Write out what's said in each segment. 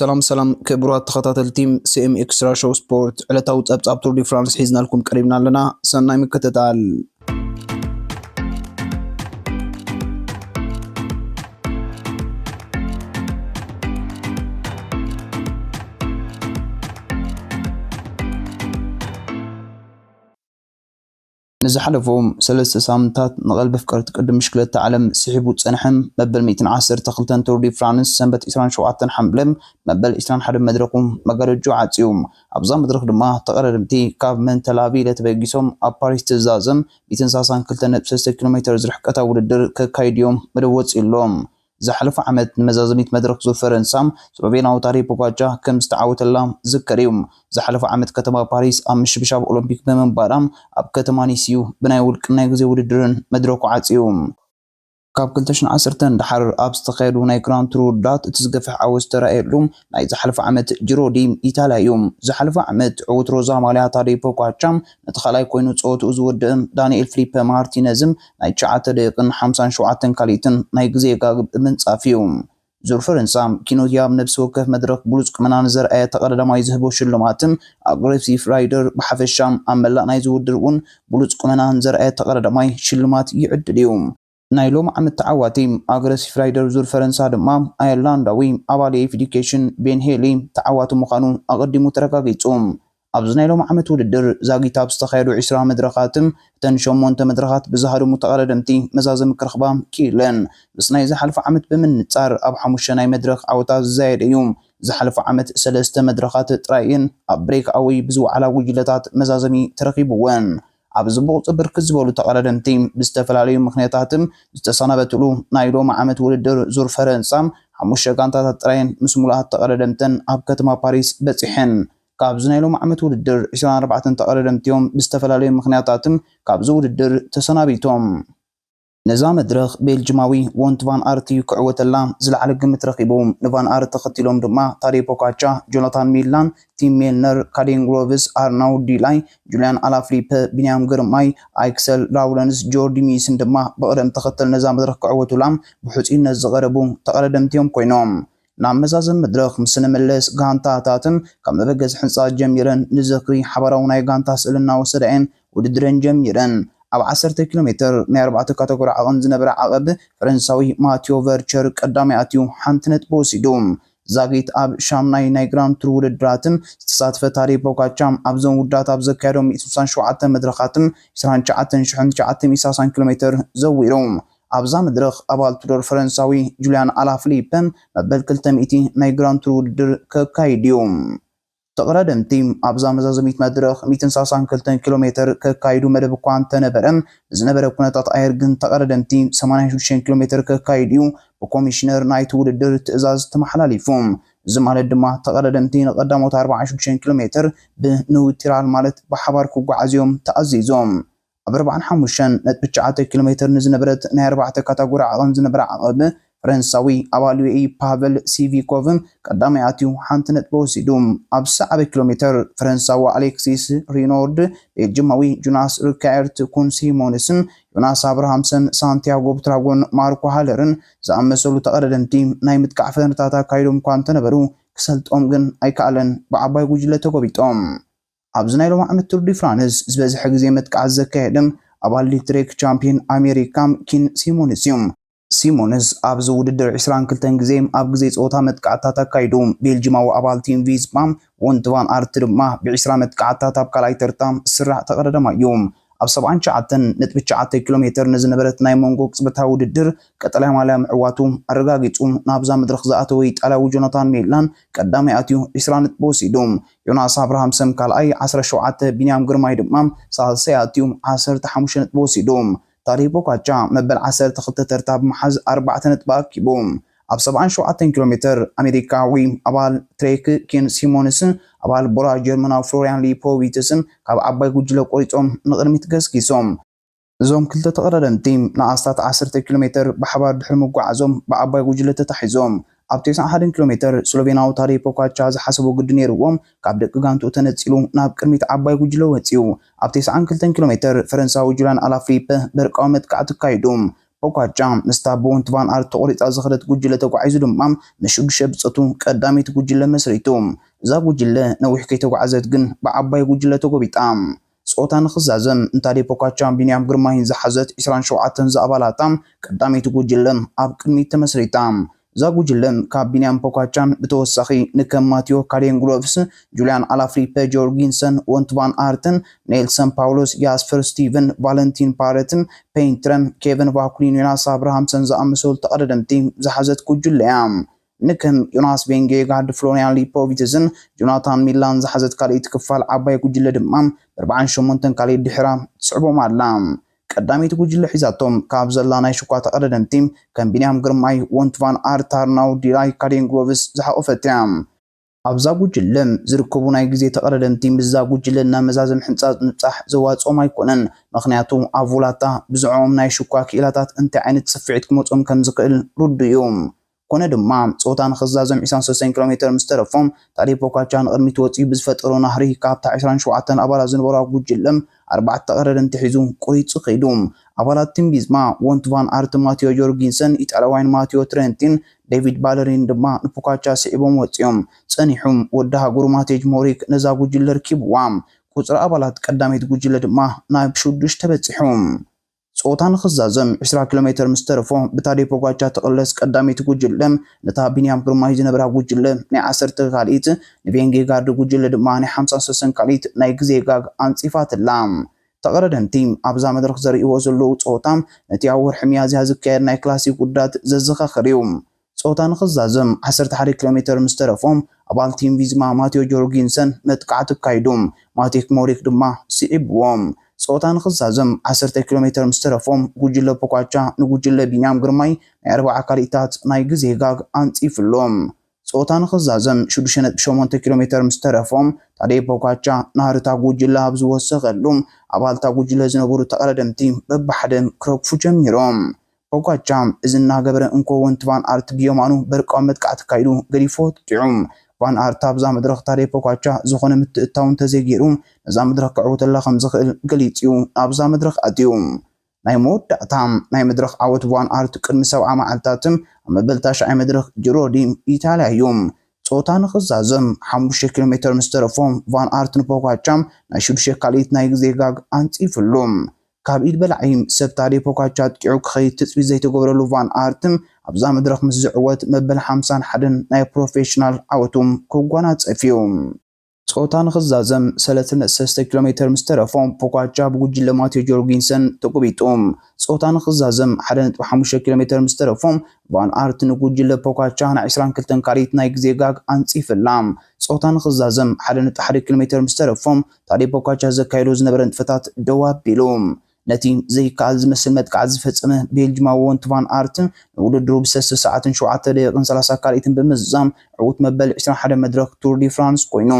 ሰላም ሰላም ክቡራት ተኸታተልቲ ሲኤም ኤክስትራ ሾው ስፖርት፣ ዕለታዊ ጸብጻብ ቱር ዲ ፍራንስ ሒዝናልኩም ቀሪብና ኣለና። ሰናይ ምክትታል። ንዝሓለፉ ሰለስተ ሳምንታት ንቐልቢ ኣፍቀርቲ ቅድድም ብሽክለታ ዓለም ስሒቡ ዝጸንሐ መበል ሚእትን ዓሰርተ ክልተን ቱር ዲ ፍራንስ ሰንበት ዕስራን ሸውዓተን ሓምለ መበል ዕስራን ሓደን መድረኹ መጋረጃ ዓጽዩ። ኣብዛ መድረኽ ድማ ተቐዳደምቲ ካብ መንተላቪለ ተበጊሶም ኣብ ፓሪስ ትዛዘም ሚእትን ሰላሳን ክልተን ነጥቢ ሰለስተ ኪሎ ሜተር ዝርሕቀታ ውድድር ከካይዱ እዮም መደብ ወጺኡ ኣሎ። ዝሓለፈ ዓመት ንመዛዘሚት መድረኽ ዙር ፈረንሳ ስሎቬናዊ ታዴ ፖጋቻ ከም ዝተዓወተላ ዝዝከር እዩ። ዝሓለፈ ዓመት ከተማ ፓሪስ ኣብ ምሽብሻብ ኦሎምፒክ ብምንባራ ኣብ ከተማ ኒስ እዩ ብናይ ውልቅን ናይ ግዜ ውድድርን መድረኹ ዓጽዩ። ካብ ክልተ ሽሕን ዓሰርተን ደሓር ኣብ ዝተኻየዱ ናይ ግራንድ ቱር ውድድራት እቲ ዝገፍሕ ዓወት ዝተራእየሉ ናይ ዝሓለፈ ዓመት ጂሮ ዲ ኢታልያ እዩ። ዝሓለፈ ዓመት ዕዉት ሮዛ ማልያ ታዴ ፖጋቻ ነቲ ካልኣይ ኮይኑ ጸወትኡ ዝወድእ ዳንኤል ፊሊፐ ማርቲነዝን ናይ ትሽዓተ ደቂቕን ሓምሳን ሸውዓተን ካልኢትን ናይ ግዜ ጋግ ብምንጻፍ እዩ። ዙር ፈረንሳ ኪኖቲ ኣብ ነብሲ ወከፍ መድረኽ ብሉጽ ቁመና ንዘርኣየ ተቐዳዳማይ ዝህቦ ሽልማትን ኣግሬሲቭ ራይደር ብሓፈሻ ኣብ መላእ ናይዚ ውድድር እውን ብሉጽ ቁመና ንዘርኣየ ተቐዳዳማይ ሽልማት ይዕድል እዩ። ናይ ሎሚ ዓመት ተዓዋቲ ኣግሬሲቭ ራይደር ዙር ፈረንሳ ድማ ኣየርላንዳዊ ኣባል ኤፍ ኤዲዩኬሽን ቤን ሄሊ ተዓዋቲ ምዃኑ ኣቐዲሙ ተረጋጊጹ። ኣብዚ ናይ ሎሚ ዓመት ውድድር ዛጊት ኣብ ዝተኻየዱ ዕስራ መድረኻት እተን ሸሞንተ መድረኻት ብዝሃደሙ ተቐዳደምቲ መዛዘሚ ክረኽባ ክኢለን። ምስ ናይ ዝሓለፈ ዓመት ብምንጻር ኣብ ሓሙሽተ ናይ መድረኽ ዓወታት ዝዛየደ እዩ። ዝሓለፈ ዓመት ሰለስተ መድረኻት ጥራይ እየን ኣብ ብሬክ ኣወይ ብዝወዓላ ጉጅለታት መዛዘሚ ተረኺብወን። ኣብ ጽቡቕ ብርክት ዝበሉ ተቐዳደምቲ ብዝተፈላለዩ ምኽንያታት ዝተሰናበትሉ ናይ ሎሚ ዓመት ውድድር ዙር ፈረንሳ ሓሙሽተ ጋንታታት ጥራየን ምስ ሙሉኣት ተቐዳደምተን ኣብ ከተማ ፓሪስ በጺሐን። ካብዚ ናይ ሎሚ ዓመት ውድድር ዕስራን ኣርባዕተን ተቐዳደምቲ እዮም ብዝተፈላለዩ ምኽንያታት ካብዚ ውድድር ተሰናቢቶም። ነዛ መድረኽ ቤልጅማዊ ወንት ቫን ኣርት እዩ ክዕወተላ ዝለዓለ ግምት ረኺቡ። ንቫን ኣርት ተኸቲሎም ድማ ታዴ ፖጋቻ፣ ጆናታን ሚላን፣ ቲም ሜልነር፣ ካዴን ግሮቭስ፣ ኣርናውድ ዲላይ፣ ጁልያን ኣላፍሊፐ፣ ቢንያም ግርማይ፣ ኣይክሰል ራውለንስ፣ ጆርዲ ሚስን ድማ ብቕደም ተኸተል ነዛ መድረኽ ክዕወቱላ ብሕጹይነት ዝቐረቡ ተቐዳደምቲ እዮም ኮይኖም። ናብ መዛዘሚ መድረኽ ምስ እንምለስ፣ ጋንታታትን ካብ መበገሲ ሕንጻ ጀሚረን ንዝኽሪ ሓባራዊ ናይ ጋንታ ስእሊ እናወሰዳ እየን ውድድረን ጀሚረን። ኣብ ዓሰርተ ኪሎ ሜተር ናይ ኣርባዕተ ካተጎሪ ዓቐን ዝነበረ ዓቐብ ፈረንሳዊ ማቲዮ ቨርቸር ቀዳማይ ኣትዩ ሓንቲ ነጥቢ ወሲዱ። ዛጊት ኣብ ሻምናይ ናይ ግራንድ ቱር ውድድራትን ዝተሳትፈ ታዴ ፖጋቻ ኣብዞም ውድድራት ኣብ ዘካየዶም ሚእቲ ስሳን ሸውዓተን መድረኻትን ዕስራን ትሽዓተን ሽሕን ትሽዓተ ሚእቲ ሰላሳን ኪሎ ሜተር ዘዊሩ። ኣብዛ መድረኽ ኣባል ቱር ደ ፍራንሳዊ ጁልያን ኣላፍሊፐ መበል ክልተ ሚእቲ ናይ ግራንድ ቱር ውድድር ከካይድ እዩ። ተቐዳደምቲ ኣብዛ መዛዘሚት መድረኽ ሚእትን ሰላሳን ክልተን ኪሎ ሜተር ከካይዱ መደብ እኳ እንተነበረ፣ ብዝነበረ ኩነታት ኣየር ግን ተቐዳደምቲ ሰማንያን ሽዱሽተን ኪሎ ሜተር ከካይድ እዩ ብኮሚሽነር ናይቲ ውድድር ትእዛዝ ተመሓላሊፉ። እዚ ማለት ድማ ተቐዳደምቲ ንቐዳሞት ኣርባዓን ሽዱሽተን ኪሎ ሜተር ብኒውትራል ማለት ብሓባር ክጓዓዙ እዮም ተኣዚዞም። ኣብ ኣርባዓን ሓሙሽተን ነጥቢ ትሽዓተ ኪሎ ሜተር ንዝነበረት ናይ ኣርባዕተ ካታጎሪ ዓቐን ዝነበረ ዓቐብ ፈረንሳዊ ኣባል ዩ ኤ ኢ ፓቨል ሲቪኮቭ ቀዳማይ ኣትዩ ሓንቲ ነጥቢ ወሲዱ። ኣብ ዝሰዓበ ኪሎ ሜተር ፈረንሳዊ ኣሌክሲስ ሪኖርድ፣ ቤልጅማዊ ጆናስ ሩካየርት፣ ኩን ሲሞንስን ዮናስ ኣብርሃምሰን፣ ሳንቲያጎ ብትራጎን ማርኮ ሃለርን ዝኣመሰሉ ተቐዳደምቲ ናይ ምጥቃዕ ፈተነታት ኣካይዶም እኳ እንተነበሩ ክሰልጦም ግን ኣይከኣለን፣ ብዓባይ ጉጅለ ተጎቢጦም። ኣብዚ ናይ ሎሚ ዓመት ቱር ዲ ፍራንስ ዝበዝሐ ግዜ መጥቃዕቲ ዘካየደ ኣባል ሊትሬክ ቻምፒዮን ኣሜሪካ ኪን ሲሞንስ እዩ። ሲሞንስ ኣብዚ ውድድር ዕስራን ክልተን ግዜ ኣብ ግዜ ጸወታ መጥቃዕትታት ኣካይዱ። ቤልጂማዊ ኣባል ቲም ቪዝማ፣ ወንት ቫን ኣርት ድማ ብዕስራ መጥቃዕትታት ኣብ ካልኣይ ተርታ ዝስራዕ ተቐዳዳማይ እዩ። ኣብ ሰብዓን ትሽዓተን ነጥቢ ትሽዓተ ኪሎ ሜተር ንዝነበረት ናይ መንጎ ቅጽበታዊ ውድድር ቀጠልያ ማልያ ምዕዋቱ ኣረጋጊጹ። ናብዛ መድረኽ ዝኣተወ ኢጣልያዊ ጆናታን ሜላን ቀዳማይ ኣትዩ ዕስራ ነጥቢ ወሲዱ። ዮናስ ኣብርሃምሰን ካልኣይ፣ ዓሰርተ ሸውዓተ፣ ቢንያም ግርማይ ድማ ሳልሳይ ኣትዩ ዓሰርተ ሓሙሽተ ነጥቢ ወሲዱ። ታዴ ፖጋቻ መበል ዓሰርተ ክልተ ተርታ ብምሓዝ ኣርባዕተ ነጥቢ ኣኪቡ። ኣብ ሰብዓን ሸውዓተን ኪሎ ሜተር ኣሜሪካዊ ኣባል ትሬክ ኪን ሲሞንስን ኣባል ቦራ ጀርመናዊ ፍሎሪያን ሊፖቪትስን ካብ ዓባይ ጉጅለ ቆሪጾም ንቕድሚት ገስጊሶም። እዞም ክልተ ተቐዳደምቲ ንኣስታት ዓሰርተ ኪሎ ሜተር ብሓባር ድሕሪ ምጉዓዞም ብዓባይ ጉጅለ ተታሒዞም። ኣብ ተስዓን ሓደን ኪሎ ሜተር ስሎቬናዊ ታዴ ፖጋቻ ዝሓሰቦ ግዲ ነይርዎ ካብ ደቂ ጋንትኡ ተነጺሉ ናብ ቅድሚት ዓባይ ጉጅለ ወጺኡ። ኣብ ተስዓን ክልተን ኪሎ ሜተር ፈረንሳዊ ጁልያን ኣላፍሊፐ በርቃዊ መጥቃዕቲ ኣካይዱ። ፖኳቻ ምስታ ብወንት ቫን ኣርት ተቖሪጻ ዝኸደት ጉጅለ ተጓዒዙ ድማ፣ ምስ ሽዱሽተ ብጾቱ ቀዳመይቲ ጉጅለ መስሪቱ። እዛ ጉጅለ ነዊሕ ከይተጓዓዘት ግን ብዓባይ ጉጅለ ተጎቢጣ። ጾታ ንኽዛዘም፣ ንታዴ ፖኳቻ ቢንያም ግርማይን ዝሓዘት ዕስራን ሸውዓተን ዝኣባላታ ቀዳመይቲ ጉጅለ ኣብ ቅድሚት ተመስሪታ። እዛ ጉጅለ ካብ ቢንያም ፖኳቻን ብተወሳኺ ንከም ማቲዮ ካዴንግሮቭስ፣ ጁልያን ኣላፍሊፐ ጆርጊንሰን፣ ወንት ቫን ኣርትን፣ ኔልሰን ፓውሎስ፣ ያስፐር ስቲቨን፣ ቫለንቲን ፓረትን፣ ፔይንትረም፣ ኬቨን ቫኩሊን፣ ዮናስ ኣብርሃምሰን ዝኣመሰሉ ተቐዳደምቲ ዝሓዘት ጉጅለ እያ። ንክም ዮናስ ቬንጌጋርድ፣ ፍሎሪያን ሊፖቪትስን ጆናታን ሚላን ዝሓዘት ካልኣይቲ ክፋል ዓባይ ጉጅለ ድማ ብኣርባዓን ሸሞንተን ካልኣይቲ ድሕራ ትስዕቦም ኣላ። ቀዳመይቲ ጉጅለ ሒዛቶም ካብ ዘላ ናይ ሽኳ ተቐዳደምቲ ከም ቢንያም ግርማይ፣ ወንት ቫን ኣርት፣ ኣርናውድ ዲላይ፣ ካዴንግሮቭስ ዝሓቖፈት እያ። ኣብዛ ጉጅለ ዝርከቡ ናይ ግዜ ተቐዳደምቲ ምስዛ ጉጅለ እናመዛዘም ሕንጻጽ ምብጻሕ ዘዋጽኦም ኣይኮነን። ምኽንያቱ ኣብ ቮላታ ብዝዖም ናይ ሽኳ ክኢላታት እንታይ ዓይነት ጽፍዒት ክመጾም ከም ዝኽእል ርዱእ እዩ። ኮነ ድማ ጾታ ንኽዛዘም ዕስራን ሰለስተን ኪሎ ሜተር ምስ ተረፎም ታዴ ፖኳቻ ንቕድሚት ወጺኡ ብዝፈጠሮ ናህሪ ካብታ ዕስራን ሸውዓተን ኣባላት ዝነበራ ጉጅለ ኣርባዕተ ተቐዳደምቲ ሒዙ ቁሪጹ ከይዱ። ኣባላት ቲም ቪዝማ፣ ወንት ቫን ኣርት፣ ማቲዮ ጆርጊንሰን፣ ኢጣልያዋይን ማቲዮ ትሬንቲን ዴቪድ ባለሪን ድማ ንፖኳቻ ስዒቦም ወጺኦም። ጸኒሑ ወዲ ሃገሩ ማቴጅ ሞሪክ ነዛ ጉጅለ ርኪብዋ። ቁጽሪ ኣባላት ቀዳመይቲ ጉጅለ ድማ ናብ ሽዱሽተ በጺሑ። ጾታ ንኽዛዘም ዕስራ ኪሎ ሜተር ምስ ተረፎ ብታዴ ፖኳቻ ትቕለስ ቀዳመይቲ ጉጅለ ነታ ቢንያም ግርማይ ዝነብራ ጉጅለ ናይ ዓሰርተ ካልኢት፣ ንቬንጌጋርድ ጉጅለ ድማ ናይ ሓምሳን ሰለስተን ካልኢት ናይ ግዜ ጋግ ኣንጺፋትላ። ተቐዳደምቲ ኣብዛ መድረኽ ዘርእይዎ ዘለዉ ጸወታ ነቲ ኣብ ወርሒ ሚያዝያ ዝካየድ ናይ ክላሲክ ውዳት ዘዘኻኽር እዩ። ጸወታ ንኽዛዘም ዓሰርተ ሓደ ኪሎ ሜተር ምስ ተረፎም ኣባል ቲም ቪዝማ ማቴዮ ጆርጊንሰን መጥቃዕቲ ኣካይዱ። ማቴክ ሞሪክ ድማ ስዒብዎም። ጸወታ ንኽዛዘም ዓሰርተ ኪሎ ሜተር ምስ ተረፎም ጉጅለ ፖኳቻ ንጉጅለ ቢንያም ግርማይ ናይ ኣርባዓ ካልኢታት ናይ ግዜ ጋግ ኣንጺፍሎም። ጸወታ ንኽዛዘም ሽዱሽተ ነጥቢ ሸሞንተ ኪሎ ሜተር ምስ ተረፎም ታዴ ፖኳቻ ናህርታ ጉጅለ ኣብ ዝወሰኸሉ ኣባልታ ጉጅለ ዝነበሩ ተቐዳደምቲ በብሓደ ክረግፉ ጀሚሮም። ፖኳቻ እዚ እናገበረ እንኮ ወንት ቫን ኣርት ብየማኑ በርቃዊ መጥቃዕቲ ኣካይዱ ገዲፎ ወቂዑ። ቫን ኣርት ኣብዛ መድረኽ ታዴ ፖኳቻ ዝኾነ ምትእትታው እንተዘይገይሩ ነዛ መድረኽ ክዕውተላ ከም ዝኽእል ገሊጹ እዩ ኣብዛ መድረኽ ኣትዩ። ናይ መወዳእታ ናይ መድረኽ ዓወት ቫን ኣርት ቅድሚ ሰብዓ መዓልታት ኣብ መበል ታሽዓይ መድረኽ ጂሮ ዲ ኢታልያ እዩ። ጾታ ንኽዛዘም ሓሙሽተ ኪሎ ሜተር ምስ ተረፎ ቫን ኣርት ንፖኳቻ ናይ ሽዱሽተ ካልኢት ናይ ግዜ ጋግ ኣንጺፍሉ። ካብ ኢድ በላዒ ሰብ ታዴ ፖኳቻ ኣጥቂዑ ክኸይድ ትጽቢት ዘይተገብረሉ ቫን ኣርት ኣብዛ መድረኽ ምስ ዝዕወት መበል ሓምሳን ሓደን ናይ ፕሮፌሽናል ዓወቱ ክጓናጸፍ እዩ። ጾታ ንኽዛዘም ሰለስተ ነጥቢ ሰለስተ ኪሎ ሜተር ምስ ተረፎ ፖኳቻ ብጉጅለ ማቴዮ ጆርጊንሰን ተጎቢጡ። ጾታ ንኽዛዘም ሓደ ነጥቢ ሓሙሽተ ኪሎ ሜተር ምስ ተረፎ ቫን ኣርት ንጉጅለ ፖኳቻ ናይ ዕስራን ክልተን ካልኢት ናይ ግዜ ጋግ ኣንጺፍላ። ጾታ ንኽዛዘም ሓደ ነጥቢ ሓደ ኪሎ ሜተር ምስ ተረፎ ታዴ ፖኳቻ ዘካየዶ ዝነበረ ንጥፈታት ደው ኣቢሉ። ነቲ ዘይከኣል ዝመስል መጥቃዕቲ ዝፈጸመ ቤልጅማዊ ወንት ቫን ኣርት ንውድድሩ ብሰለስተ ሰዓትን ሸውዓተ ደቂቕን ሰላሳ ካልኢትን ብምዝዛም ዕዉት መበል ዕስራን ሓደን መድረኽ ቱር ዲ ፍራንስ ኮይኑ።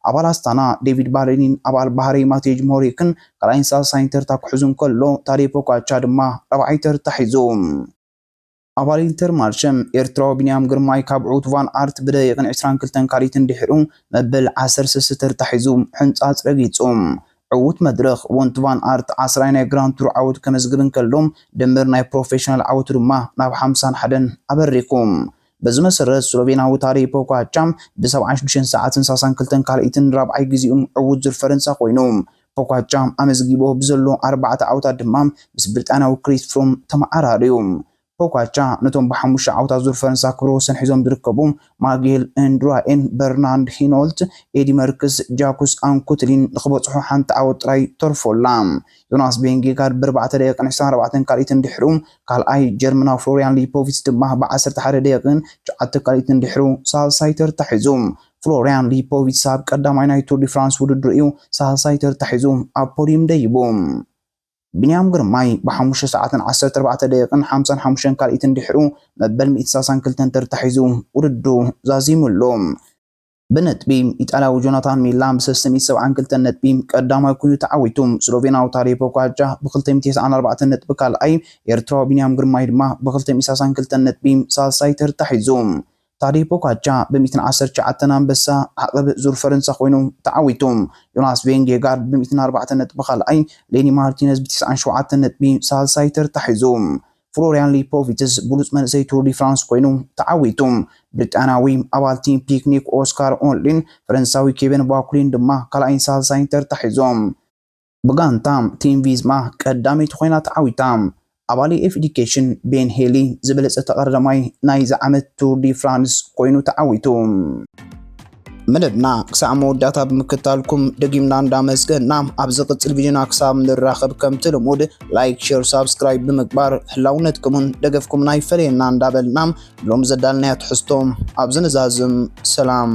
ኣባል ኣስታና ዴቪድ ባሬኒን ኣባል ባህረይ ማቴጅ ሞሪክን ካልኣይን ሳልሳይን ተርታ ክሕዙ እንከሎ ታዴ ፖኳቻ ድማ ራብዓይ ተርታ ሒዙ። ኣባል ኢንተርማርሸ ኤርትራዊ ቢንያም ግርማይ ካብ ዕዉት ቫን ኣርት ብደቂቕን ዕስራን ክልተን ካልኢትን ድሒሩ መበል ዓሰርተ ሰለስተ ተርታ ሒዙ ሕንጻጽ ረጊጹ። ዕዉት መድረኽ ወንት ቫን ኣርት ዓስራይ ናይ ግራንድ ቱር ዓወቱ ከመዝግብ እንከሎ ድምር ናይ ፕሮፌሽናል ዓወቱ ድማ ናብ ሓምሳን ሓደን ኣበሪኩ። በዚ መሰረት ስሎቬናዊ ታዴ ፖኳቻ ብሰብዓን ሽዱሽተን ሰዓትን ሰላሳን ክልተን ካልኢትን ራብዓይ ግዜኡ ዕዉት ዙር ፈረንሳ ኮይኑ ፖኳቻ ኣመዝጊቦ ብዘሎ ኣርባዕተ ዓወታት ድማ ምስ ብሪጣንያዊ ክሪስ ፍሮም ተመዓራርዩ። ፖኳቻ ነቶም ብሓሙሽተ ዓወታት ዙር ፈረንሳ ክብረ ወሰን ሒዞም ዝርከቡ ማጌል እንድራኤን በርናንድ ሂኖልት፣ ኤዲ መርክስ፣ ጃኩስ ኣንኩትሊን ንኽበጽሑ ሓንቲ ዓወት ጥራይ ተርፎላ። ዮናስ ቬንጌጋርድ ብኣርባዕተ ደቂቕን ዕስራን ኣርባዕተን ካልኢትን ድሕሩ ካልኣይ፣ ጀርመናዊ ፍሎሪያን ሊፖቪትስ ድማ ብዓሰርተ ሓደ ደቂቕን ትሽዓተ ካልኢትን ድሕሩ ሳልሳይ ተርታ ሒዙ። ፍሎሪያን ሊፖቪትስ ኣብ ቀዳማይ ናይ ቱር ዲ ፍራንስ ውድድሩ እዩ ሳልሳይ ተርታ ሒዙ ኣብ ፖዲየም ደይቡ። ቢንያም ግርማይ ብሓሙሽተ ሰዓትን ዓሰርተ ኣርባዕተ ደቂቕን ሓምሳን ሓሙሽተን ካልኢትን ድሕሩ መበል ሚእቲ ሰላሳን ክልተን ተርታ ሒዙ ውድድሩ ዛዚሙ ኣሎ። ብነጥቢ ኢጣልያዊ ጆናታን ሚላ ብሰለስተ ሚእቲ ሰብዓን ክልተን ነጥቢ ቀዳማይ ኮይኑ ተዓዊቱ። ስሎቬናዊ ታዴ ፖጋቻ ብክልተ ሚእቲ ተስዓን ኣርባዕተን ነጥቢ ካልኣይ፣ ኤርትራዊ ቢንያም ግርማይ ድማ ብክልተ ሚእቲ ሰላሳን ክልተን ነጥቢ ሳልሳይ ተርታ ሒዙ። ታዴ ፖጋቻ ብሚእትን ዓሰርተ ትሽዓተን ኣንበሳ ዓቐብ ዙር ፈረንሳ ኮይኑ ተዓዊቱ። ዮናስ ቬንጌጋርድ ብሚእትን ኣርባዕተን ነጥቢ ካልኣይ፣ ሌኒ ማርቲነዝ ብተስዓን ሸውዓተን ነጥቢ ሳልሳይ ተርታ ሒዙ። ፍሎሪያን ሊፖቪትስ ብሉጽ መንእሰይ ቱር ዲ ፍራንስ ኮይኑ ተዓዊቱ። ብሪጣንያዊ ኣባል ቲም ፒክኒክ ኦስካር ኦንሊን ፈረንሳዊ ኬቨን ባኩሊን ድማ ካልኣይን ሳልሳይን ተርታ ሒዞም። ብጋንታ ቲም ቪዝማ ቀዳመይቲ ኮይና ተዓዊታ። ኣባል ኤፍ ዲ ኬ ሽን ቤን ሄሊ ዝበለጸ ተቐዳዳማይ ናይዚ ዓመት ቱር ዲ ፍራንስ ኮይኑ ተዓዊቱ። መደብና ክሳዕ መወዳእታ ብምክታልኩም ደጊምና እንዳመስገና፣ ኣብ ዝቕጽል ቪድዮና ክሳብ ንራኸብ ከምቲ ልሙድ ላይክ፣ ሼር፣ ሳብስክራይብ ብምግባር ህላውነትኩምን ደገፍኩምን ኣይፈለየና እንዳበልና ሎም ዘዳልናዮ ትሕዝቶ ኣብዚ ንዛዝም። ሰላም።